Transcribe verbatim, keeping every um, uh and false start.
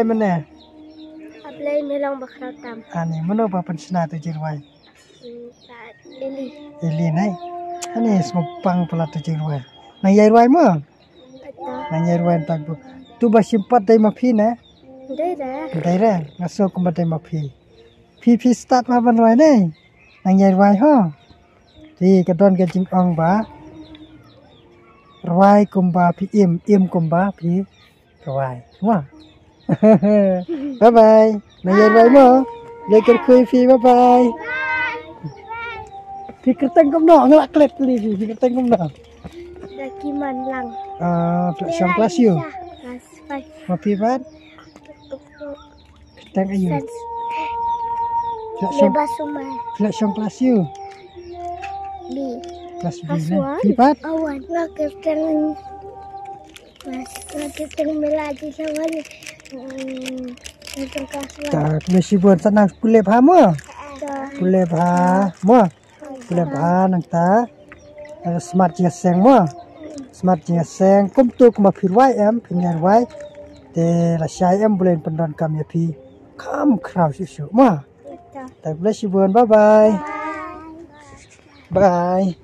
Mane? A Blei me long bakhraw tam. Ani, mano ba pynshna tu jingrwai? Hmm, Eli. Eli nai. Ani, sngewbha palat tu jingrwai. Nang ïai rwai mo? Nang ïai rwai tang bu. Tu ba shim pat dei ma phi ne? Dei re. Dei re. Nga sngew kumba dei ma phi. Phi phi stad ma ban rwai ne? Nang ïai rwai ho. Te ka don ka jingong ba rwai kumba phi im, im kumba phi rwai. Wah. Bye bye. Nang ïai rwai mo. Lei kyrkhu ïa phi, bye bye. Phi kyrteng kumno? Nga la klet kali phi. Phi kyrteng kumno? Jackie Manlang. Ah, phi la shong klas aiu? Klas five. Ma phi pat? Kyrteng aiu? Phi la shong, phi la shong klas aiu? B. Klas B ne. Phi pat? Awan. Nga kyrteng, nga kyrteng Melody Sawan. Hmm, nga kyrteng klas one. Ta, khublei shibun, sa nang pule bha mo? Ta. Pule bha mo? Pule bha nangta. Smat jingïaseng mo? Smat jingïaseng. Kumtu kumba phi rwai em, phin ïai rwai. Te lashai em, Blei un pyndonkam ïa phi. Kham khraw shuh shuh mo? Ta khublei shibun, bye bye. Bye.